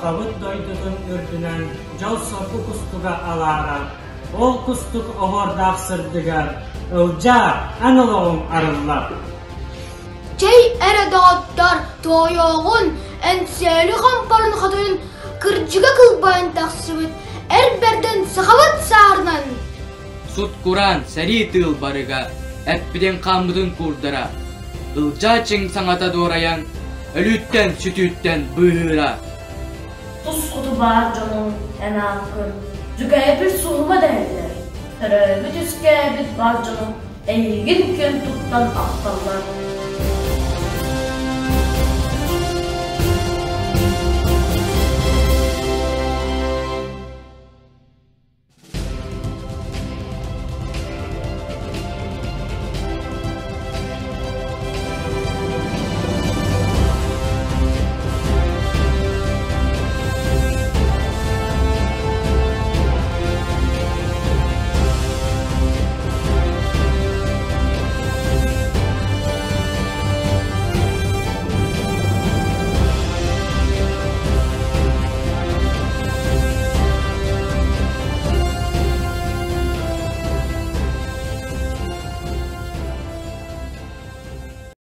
Сахабыт дойдутун үрдүнэн дьол-соргу кустуга алаарар, ол кустук оһуордаах сырдыгар Ылдьаа, эн олоҕуҥ арыллар. Чэй эрэ доҕоттор, туойуоҕун, Эҥсиэли хомпорун хотойун кырдьыга кылбайан тахсыбыт эр бэрдин сахабыт саарынан! Сут-кураан, сэрии тыыл барыга, эппитин-хааммытын куурдара, Ылдьаа чиҥ саҥата дуорайан, өлүүттэн-сүтүүттэн быыһыыра. Тус хоту баар дьонуҥ эн ааккын дьүкээбил суһума дэһэллэр, төрөөбүт-үөскээбит бар дьонуҥ эйигин күөн туттан ахталлар.